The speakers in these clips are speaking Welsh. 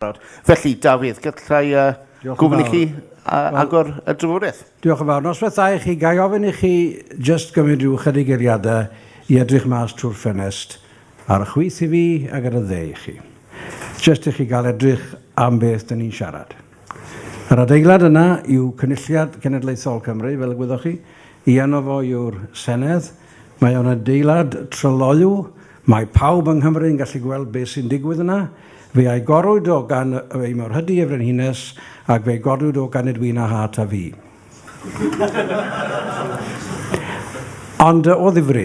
barod. Felly, Dafydd, gallai uh, gofyn i chi uh, agor y drafodaeth. Diolch yn fawr. Noswaith dda i chi. Ga i ofyn i chi jyst gymryd rhyw chydig eiliadau i edrych mas trwy'r ffenest ar y chwith i fi ac ar y dde i chi. Jyst i chi gael edrych am beth dyn ni'n siarad. Yr adeilad yna yw Cynulliad Cenedlaethol Cymru, fel y gwyddoch chi. I enw fo yw'r Senedd. Mae o'n adeilad tryloyw. Mae pawb yng Nghymru yn gallu gweld beth sy'n digwydd yna. Fe a'i gorwyd o gan ei Mawrhydi y Frenhines, ac fe'i godwyd o gan Edwina Hart a fi. Ond o ddifri,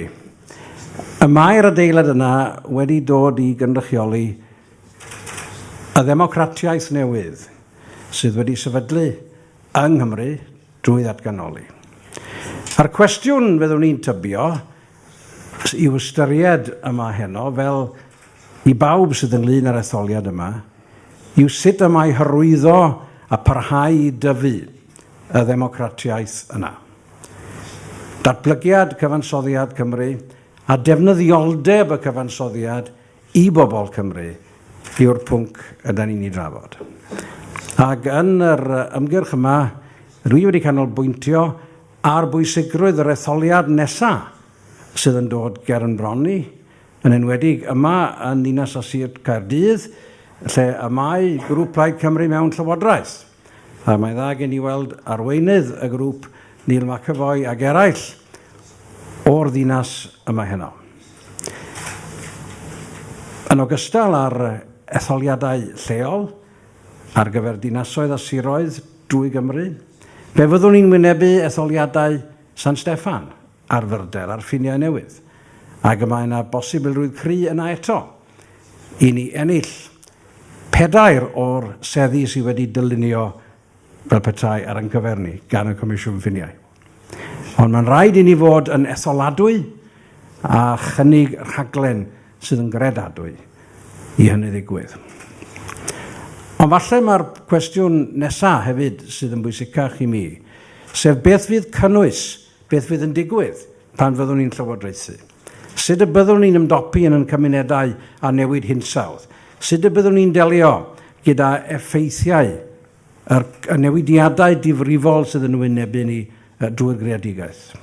y mae'r adeilad yna wedi dod i gynrychioli y ddemocratiaeth newydd sydd wedi sefydlu yng Nghymru drwy ddatganoli. A'r cwestiwn, fyddwn i'n tybio, i'w ystyried yma heno, fel i bawb sydd ynglyn â'r etholiad yma, yw sut y mae hyrwyddo a parhau i dyfu y ddemocratiaeth yna. Datblygiad cyfansoddiad Cymru a defnyddioldeb y cyfansoddiad i bobl Cymru yw'r pwnc ydan ni'n ei drafod. Ac yn yr ymgyrch yma, rwy wedi canolbwyntio ar bwysigrwydd yr etholiad nesa sydd yn dod ger yn bron ni, yn enwedig yma yn Ninas a Sir Caerdydd, lle y mae Grŵp Plaid Cymru mewn llywodraeth. A mae'n dda gen i weld arweinydd y grŵp, Neil McEvoy ac eraill o'r ddinas yma heno. Yn ogystal â'r etholiadau lleol ar gyfer dinasoedd a siroedd drwy Gymru, fe fyddwn ni'n wynebu etholiadau San Steffan ar fyrder a'r ffiniau newydd, ac y mae yna bosibilrwydd cry yna eto i ni ennill pedair o'r seddi sydd wedi dylunio fel petai ar ein cyfer ni gan y Comisiwn Ffiniau. Ond mae'n rhaid i ni fod yn etholadwy a chynnig rhaglen sydd yn gredadwy i hynny ddigwydd. Ond falle mae'r cwestiwn nesaf hefyd sydd yn bwysicach i mi, sef beth fydd cynnwys, beth fydd yn digwydd pan fyddwn ni'n llywodraethu? Sut y byddwn ni'n ymdopi yn ein cymunedau â newid hinsawdd? Sut y byddwn ni'n delio gyda effeithiau yr, y newidiadau difrifol sydd yn wynebu ni drwy'r greadigaeth?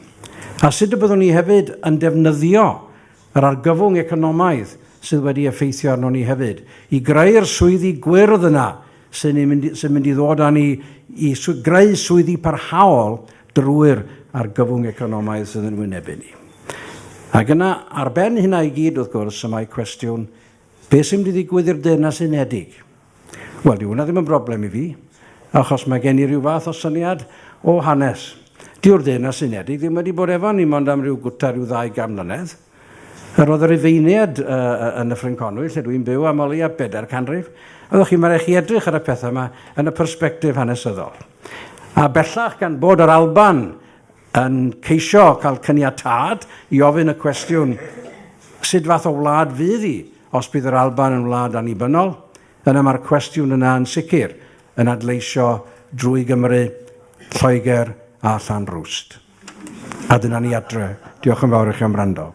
A sut y byddwn ni hefyd yn defnyddio yr argyfwng economaidd sydd wedi effeithio arnon ni hefyd i greu'r swyddi gwyrdd yna sy'n mynd, sy mynd i ddod â ni i greu swyddi parhaol drwy'r argyfwng economaidd sydd yn wynebu ni. Ac yna, ar ben hynna i gyd, wrth gwrs, y mae cwestiwn, beth sy'n mynd i ddigwydd i'r Deyrnas Unedig? Wel, dyw hwnna ddim yn broblem i fi, achos mae gen i ryw fath o syniad o hanes. Dyw'r Deyrnas Unedig ddim wedi bod efo ni mond am ryw gwta rhyw 200 mlynedd. Yr oedd y Rufeiniaid uh, yn Nyffryn Conwy, lle dwi'n byw am o leia bedair canrif. A ddech chi, mae rhaid chi edrych ar y pethau yma yn y persbectif hanesyddol. A bellach, gan bod yr Alban yn ceisio cael cyniatâd i ofyn y cwestiwn sut fath o wlad fydd hi os bydd yr Alban yn wlad annibynnol, yna mae'r cwestiwn yna yn sicr yn adleisio drwy Gymru, Lloegr a Llanrwst. A dyna ni adre. Diolch yn fawr i chi am wrando.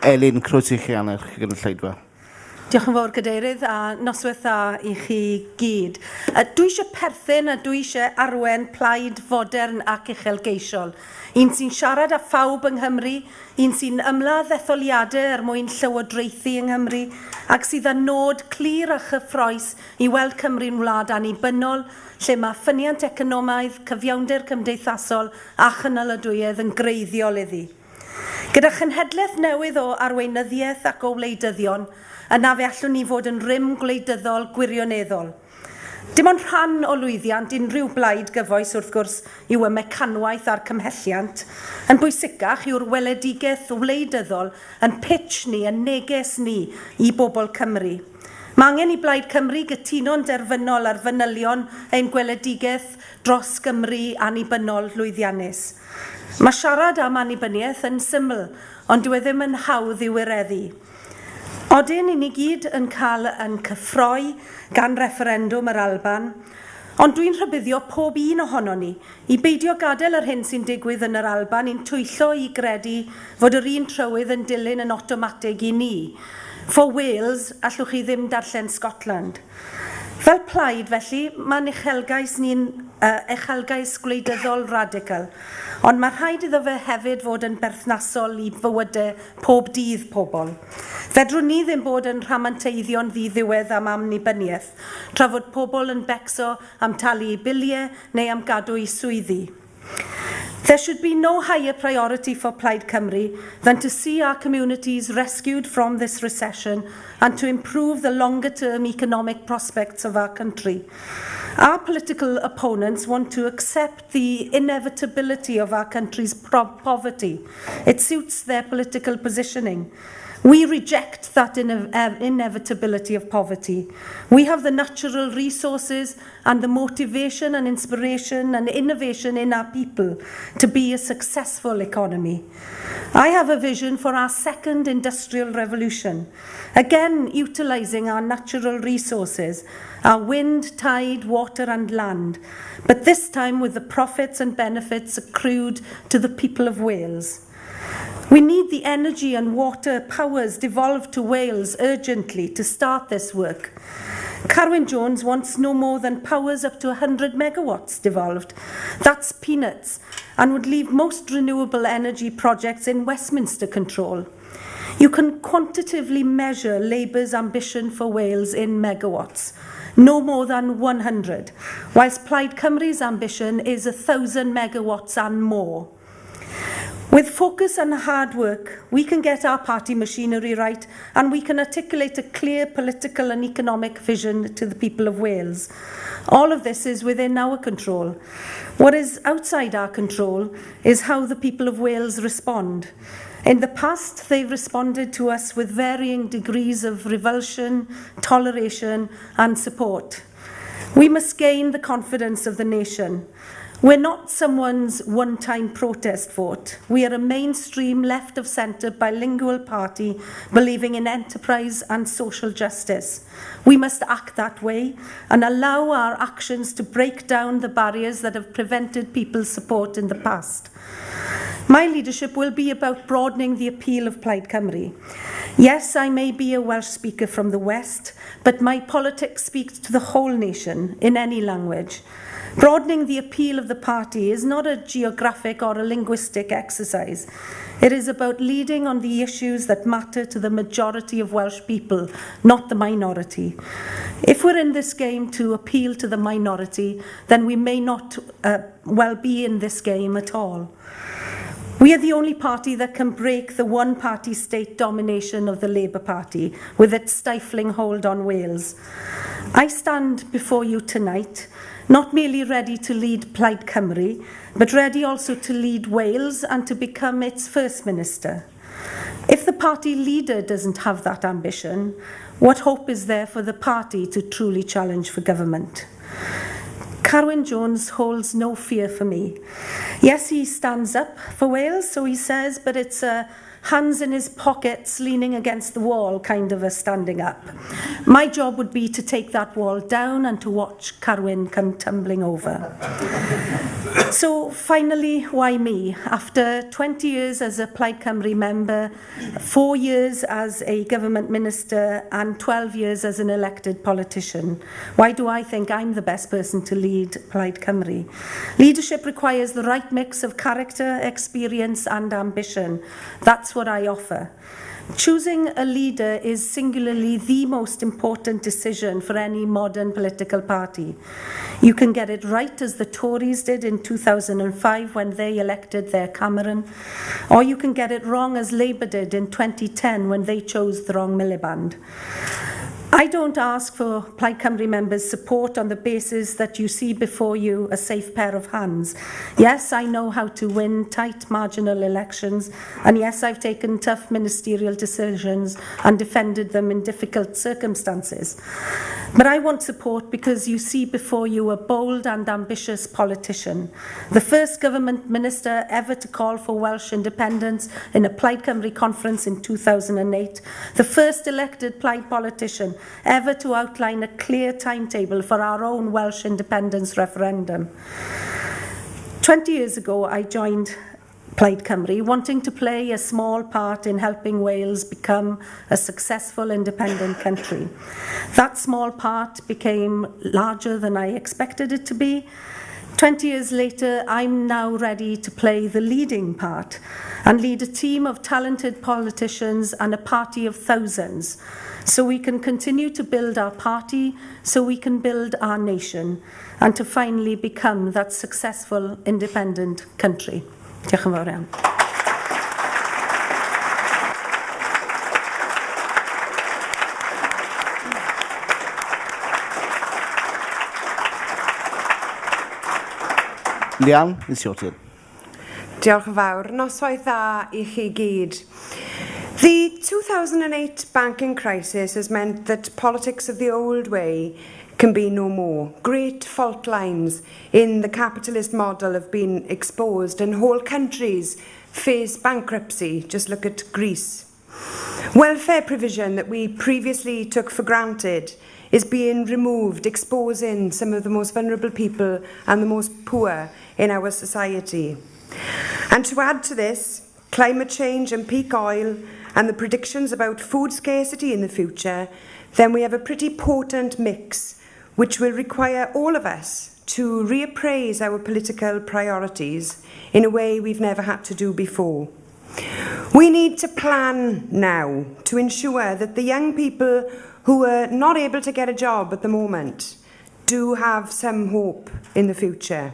Elin, croeso i chi annerch gynulleidfa. Diolch yn fawr Cadeirydd a noswaith dda i chi gyd. Dwi eisiau perthyn a dwi eisiau arwen plaid fodern ac uchelgeisiol. Un sy'n siarad â phawb yng Nghymru, un sy'n ymladd etholiadau er mwyn llywodraethu yng Nghymru, ac sydd â nod clir a chyffrous i weld Cymru'n wlad annibynnol lle mae ffyniant economaidd, cyfiawnder cymdeithasol a chynaladwyedd yn greiddiol iddi. Gyda chenhedlaeth newydd o arweinyddiaeth ac o wleidyddion, yna fe allwn ni fod yn rym gwleidyddol gwirioneddol. Dim ond rhan o lwyddiant unrhyw blaid gyfoes, wrth gwrs, yw y mecanwaith a'r cymhelliant. Yn bwysicach yw'r weledigaeth wleidyddol, yn pitch ni, yn neges ni i bobl Cymru. Mae angen i Blaid Cymru gytuno'n derfynol ar fanylion ein gweledigaeth dros Gymru annibynnol lwyddiannus. Mae siarad am annibyniaeth yn syml, ond dyw e ddim yn hawdd i'w wireddu. Odyn i ni gyd yn cael yn cyffroi gan refferendwm yr Alban. Ond dwi'n rhybuddio pob un ohono ni i beidio gadael yr hyn sy'n digwydd yn yr Alban i'n twyllo i gredu fod yr un trywydd yn dilyn yn awtomatig i ni. For Wales, allwch chi ddim darllen Scotland. Fel plaid, felly, mae'n uchelgais ni'n uchelgais gwleidyddol radical, ond mae rhaid iddo fe hefyd fod yn berthnasol i fywydau pob dydd pobl. Fedrwn ni ddim bod yn rhamanteiddio'n ddiddiwedd am annibyniaeth, tra fod pobl yn becso am talu eu biliau neu am gadw eu swyddi. There should be no higher priority for Plaid Cymru than to see our communities rescued from this recession and to improve the longer-term economic prospects of our country. Our political opponents want to accept the inevitability of our country's poverty. It suits their political positioning. We reject that inevitability of poverty. We have the natural resources and the motivation and inspiration and innovation in our people to be a successful economy. I have a vision for our second industrial revolution, again utilising our natural resources, our wind, tide, water and land, but this time with the profits and benefits accrued to the people of Wales. We need the energy and water powers devolved to Wales urgently to start this work. Carwyn Jones wants no more than powers up to 100 megawatts devolved. That's peanuts and would leave most renewable energy projects in Westminster control. You can quantitatively measure Labour's ambition for Wales in megawatts, no more than 100, whilst Plaid Cymru's ambition is 1,000 megawatts and more. With focus and hard work, we can get our party machinery right and we can articulate a clear political and economic vision to the people of Wales. All of this is within our control. What is outside our control is how the people of Wales respond. In the past, they've responded to us with varying degrees of revulsion, toleration and support. We must gain the confidence of the nation. We're not someone's one-time protest vote. We are a mainstream left-of-centre bilingual party believing in enterprise and social justice. We must act that way and allow our actions to break down the barriers that have prevented people's support in the past. My leadership will be about broadening the appeal of Plaid Cymru. Yes, I may be a Welsh speaker from the West, but my politics speaks to the whole nation in any language. Broadening the appeal of the party is not a geographic or a linguistic exercise. It is about leading on the issues that matter to the majority of Welsh people, not the minority. If we're in this game to appeal to the minority, then we may not well be in this game at all. We are the only party that can break the one-party state domination of the Labour Party with its stifling hold on Wales. I stand before you tonight, not merely ready to lead Plaid Cymru, but ready also to lead Wales and to become its First Minister. If the party leader doesn't have that ambition, what hope is there for the party to truly challenge for government? Carwyn Jones holds no fear for me. Yes, he stands up for Wales, so he says, but it's a hands in his pockets, leaning against the wall kind of a standing up. My job would be to take that wall down and to watch Carwyn come tumbling over. So finally, why me? After 20 years as a Plaid Cymru member, 4 years as a government minister and 12 years as an elected politician, why do I think I'm the best person to lead Plaid Cymru? Leadership requires the right mix of character, experience and ambition. That's what I offer. Choosing a leader is singularly the most important decision for any modern political party. You can get it right, as the Tories did in 2005 when they elected their Cameron, or you can get it wrong, as Labour did in 2010 when they chose the wrong Miliband. I don't ask for Plaid Cymru members' support on the basis that you see before you a safe pair of hands. Yes, I know how to win tight marginal elections, and yes, I've taken tough ministerial decisions and defended them in difficult circumstances. But I want support because you see before you a bold and ambitious politician, the first government minister ever to call for Welsh independence in a Plaid Cymru conference in 2008, the first elected Plaid politician ever to outline a clear timetable for our own Welsh independence referendum. 20 years ago, I joined Plaid Cymru, wanting to play a small part in helping Wales become a successful independent country. That small part became larger than I expected it to be. 20 years later, I'm now ready to play the leading part and lead a team of talented politicians and a party of thousands so we can continue to build our party, so we can build our nation, and to finally become that successful independent country. Diolch yn fawr iawn. Leanne, it's your turn. Diolch yn fawr. Noswaith dda i chi gyd. The 2008 banking crisis has meant that politics of the old way can be no more. Great fault lines in the capitalist model have been exposed and whole countries face bankruptcy. Just look at Greece. Welfare provision that we previously took for granted is being removed, exposing some of the most vulnerable people and the most poor in our society. And to add to this, climate change and peak oil and the predictions about food scarcity in the future, then we have a pretty potent mix which will require all of us to reappraise our political priorities in a way we've never had to do before. We need to plan now to ensure that the young people who are not able to get a job at the moment do have some hope in the future.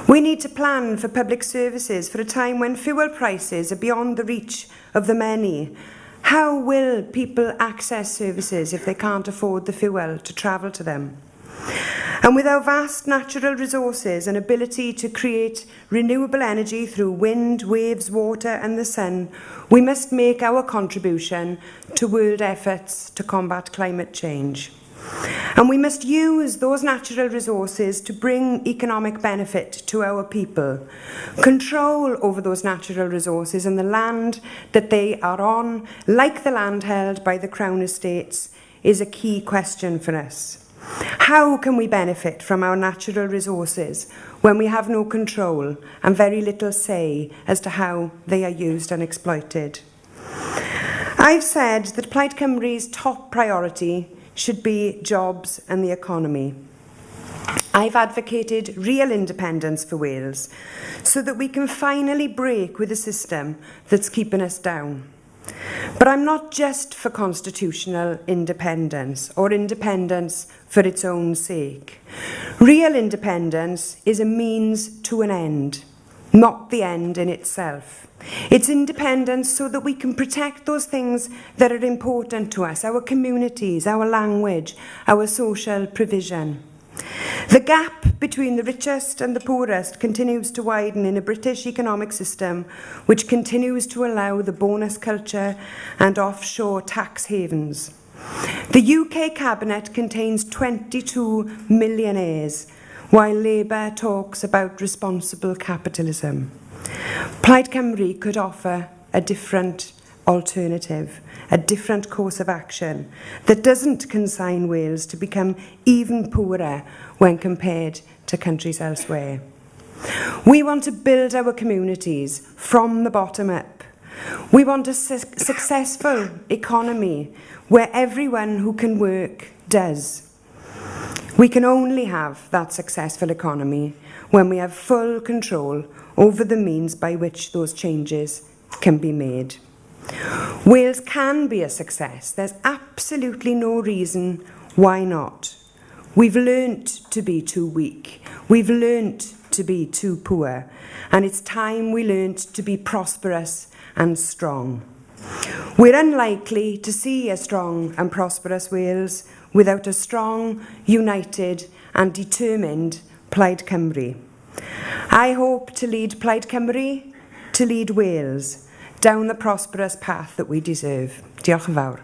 We need to plan for public services for a time when fuel prices are beyond the reach of the many. How will people access services if they can't afford the fuel to travel to them? And with our vast natural resources and ability to create renewable energy through wind, waves, water and the sun, we must make our contribution to world efforts to combat climate change. And we must use those natural resources to bring economic benefit to our people. Control over those natural resources and the land that they are on, like the land held by the Crown Estates, is a key question for us. How can we benefit from our natural resources when we have no control and very little say as to how they are used and exploited? I've said that Plaid Cymru's top priority should be jobs and the economy. I've advocated real independence for Wales so that we can finally break with the system that's keeping us down. But I'm not just for constitutional independence or independence for its own sake. Real independence is a means to an end, not the end in itself. It's independence so that we can protect those things that are important to us, our communities, our language, our social provision. The gap between the richest and the poorest continues to widen in a British economic system which continues to allow the bonus culture and offshore tax havens. The UK Cabinet contains 22 millionaires, while Labour talks about responsible capitalism. Plaid Cymru could offer a different alternative, a different course of action that doesn't consign Wales to become even poorer when compared to countries elsewhere. We want to build our communities from the bottom up. We want a successful economy where everyone who can work does. We can only have that successful economy when we have full control over the means by which those changes can be made. Wales can be a success. There's absolutely no reason why not. We've learnt to be too weak. We've learnt to be too poor. And it's time we learnt to be prosperous and strong. We're unlikely to see a strong and prosperous Wales without a strong, united and determined Plaid Cymru. I hope to lead Plaid Cymru, to lead Wales, down the prosperous path that we deserve. Diolch yn fawr.